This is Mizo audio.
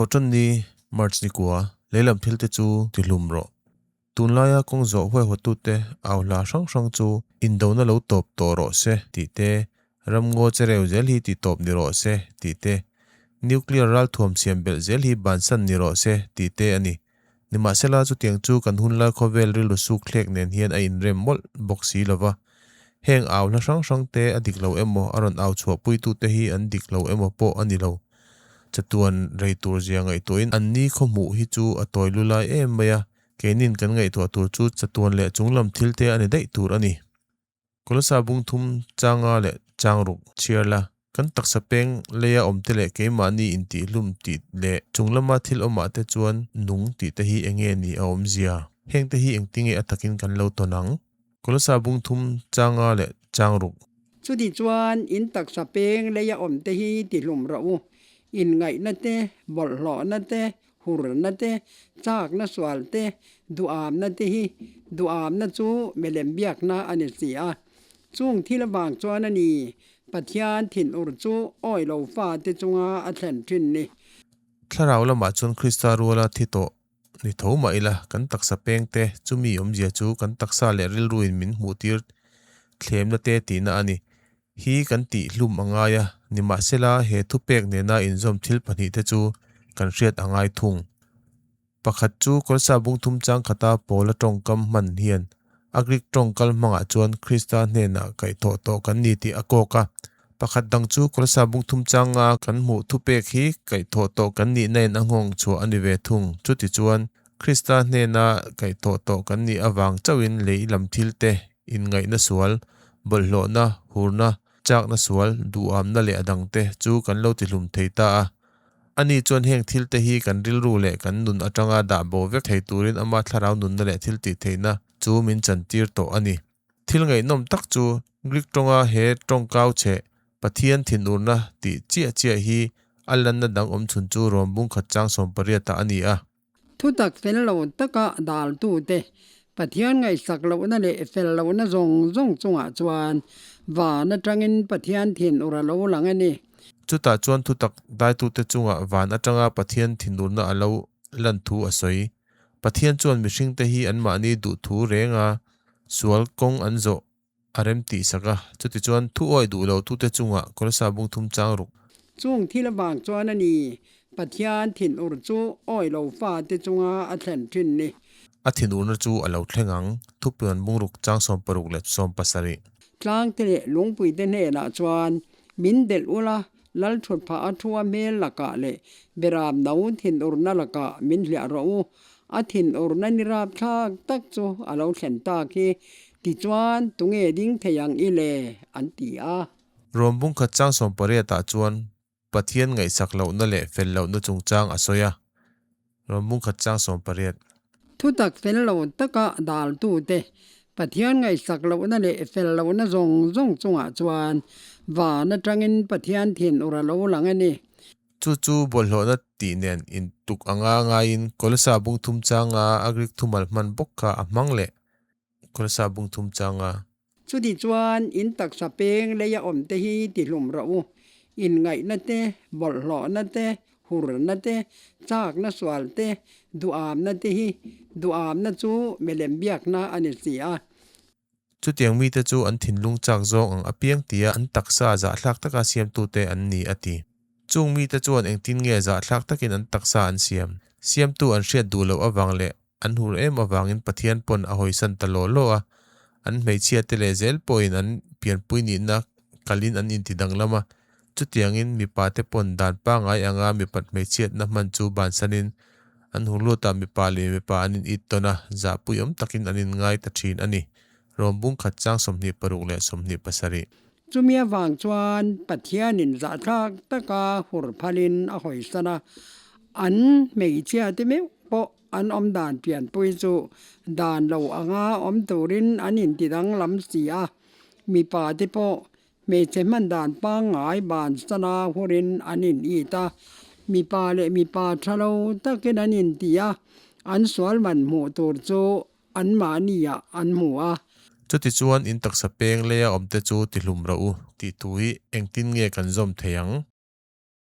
Thawhṭanni, March ni kua, leilam thilte chu tihlum rawh. Tunlaia kawng zawh huaihawtute au hla hrang hrang chu indona lo tawp tawh rawh se tih te, ramngaw chereu zel hi ti tawp ni rawh se tih te, nuclear ralthuam siam belh zel hi bansan ni rawh se tih te a ni. Nimahsela chutiang chu kan hunlai khawvel rilru suk thlek nen hian a inrem mawlh bawk si lo va. Heng au hla hrang hrang te a dik lo emaw a rawn au chhuahpuitute hi an dik lo emaw pawh a ni lo. Chatuan rei tur zia ngaihtuahin an ni khaw hmuh hi chu a tawi lu lai em mai a, keinin kan ngaihtuah tur chu chatuan leh chunglam thil te a ni daih tur a ni. Kolosa bung thum changa leh chang ruk chhiar la, kan taksa peng leia awmte leh keimahni intihhlum tih leh chunglama thil awmah te chuan nung tih te hi enge ni a awmzia? Hengte hi engtinge a takin kan lo tawn ang? Kolosa bung thum changa leh chang ruk. Chuti chuan in taksa peng leia awmte hi tihlum rawh u. Inngaihna te, bawlhhlawhna te, hurna te, chakna sual te, duhamna te hi duhamna chu milem biakna a ni si a. Chung thil avang chuan a ni, Pathian thinur chu awi lo fate chunga a thlen thin ni. Thlarau lamah chuan Krista ruala thi tawh ni tho mah ila, kan taksa peng te, chumi awmzia chu kan taksa leh rilruin min hmuhtir thlemna te tihna a ni. Hi kan tih hlum a ngai a, nimahsela he thupek nena inzawm thil pahnihte chu kan hriat a ngai thung. Pakhat chu Kawlsa bungthum chang khata Paula tawngkam hman hian a Greek tawngkal hmangah chuan Krista hnenah kaihthawh tawh kan ni tih a kawk a. Pakhat dang chu Kawlsa bungthum changa kan hmuh thupek hi kaihthawh tawh kan nihna in a nghawng chhuah a ni ve thung. Chutichuan, Krista hnena kaihthawh tawh kan nih avang chauhin lei lam thilte inngaihna sual, bawlhhlawhna, hurna, chakna sual, duhamna leh a dangte chu kan lo tihlum thei ta a. Ani chuan heng thilte hi kan rilru leh kan nun atanga dah bo vek thei turin ama thlarau nunna leh thil tih theihna chu min chantir tawh a ni. Thil ngaihnawm tak chu Greek tawnga he tawngkau chhe Pathian thinurna tih chiah chiah hi a lanna dang awm chhun chu rawn bung khat chang 18 ah a ni a. Thutak fel lo taka daltute Pathian ngaihsak lohna leh fel lohna zawng zawng chungah chuan van atangin Pathian thinur a lo lang a ni. Chutah chuan thutak daitute chungah van atanga Pathian thinurna a lo lan thu a sawi. Pathian chuan mihringte hi anmahni duh thu renga sual kawng an zawh a rem tih sak a, chutichuan thu awih duh lo tute chungah Kolosa bung thum chang ruk. Chung thil avang chuan a ni, Pathian thinur chu awih lo fate chunga a thlen thin ni. A thinurna chu a lo thleng ang, thupian bung ruk chang 60 leh 70. Tlangte leh lungpuite hnenah chuan min delh ula, Lal thut phah a thu a hmel lakah leh beram no thinurna lakah min hliah rawh u. A thinurna ni rapthlak tak chu a lo thlen tak hi. Tichuan, tunge ding thei ang i le? an ti a. Rawm bungkhat chang 18 ah chuan Pathian ngaihsak lohna leh fel lohna chungchang a sawi a. Rawm bungkhat chang 18. Thutak fel lo taka daltute Pathian ngaihsak lohna leh fel lohna zawng zawng chungah chuan van atangin Pathian thinur a lo lang a ni. Chu chu bawlhhlawhna tih nen intuk anga ngaiin Kolosa bung thum changa a Greek thumal hman bawk kha a hmang leh Kolosa bung thum changa. Chuti chuan in taksa peng leia awmte hi tihlum rawh u. Inngaihna te, bawlhhlawhna te, hurna te, chakna sual te, duhamna te hi duhamna chu milem biakna a ni si a. Chutiang mite chu an thinlung chak zawng ang apiang tia an taksa zahthlak taka siamtute an ni, a ti. Chung mite chuan engtin nge zahthlak takin an taksa an siam? Siamtu an hriat duh loh avang leh an hur em avangin Pathian pawn a hawisan ta law law a, an hmeichhia te leh zel pawhin an pianpui nihna kalin an inti danglam a, chutiangin mipa te pawn dan pangngai anga mipat hmeichhiatna hman chu bansanin an hur lutah mipa leh mipa an in it tawn a, zahpui awm takin an inngai ta thin a ni. Rawm bung khat chang 26 leh 27. Chumi avang chuan Pathianin zahthlak taka hur phalin a hawisan a, an hmeichhia te meuh pawh An awm dan pianpui chu dan lo anga awm turin an inti danglam si a, mipa te pawh hmeichhe hman dan pangngai ban sana hurin an in it a, mipa leh mipa tha lo takin an inti a, an sual man hmuh tur chu anmahni ah an hmu a. Chutichuan in taksa peng leia awmte chu tihlum rawh u tih thu hi engtin nge kan zawm thei ang?